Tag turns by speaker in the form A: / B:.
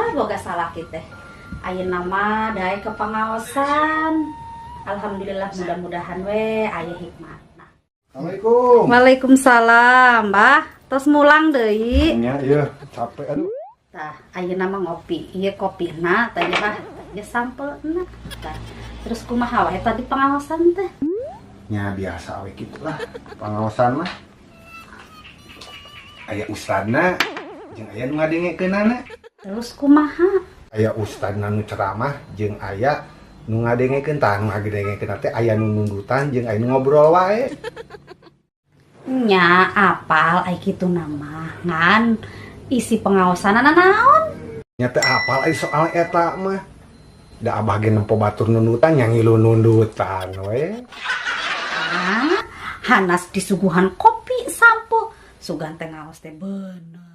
A: We boga salaki teh. Ayeuna mah daek ke pengaosan. Alhamdulillah, mudah-mudahan we aya hikmahna.
B: Assalamualaikum.
A: Waalaikumsalam, Bah. Tos mulang deui.
B: Nya, iya, capek, aduh.
A: Tah, ayeuna mah ngopi. Ieu kopina, tah ieu, Bah. Ieu sampelna. Tah, terus kumaha wae tadi pengaosan teh?
B: Nya, biasa we kitu lah. Pengaosan mah. Aya ustadna jeung aya nu ngadengekeunana.
A: Terus kumaha?
B: Aya ustadna nu ceramah jeung aya nu ngadengekeun. Tah, nu ngadengekeun teh aya nu nundutan jeung aya nu ngobrol wae.
A: Nya, apal ai kitu nama. Ngan isi pengaosanana naon?
B: Nya, teu apal ai soal eta mah. Da abah ge nempo batur nundutan, nya ngilu nundutan we.
A: Ah, hanas disuguhan kopi sampeu. Sugan teh ngaos teh bener.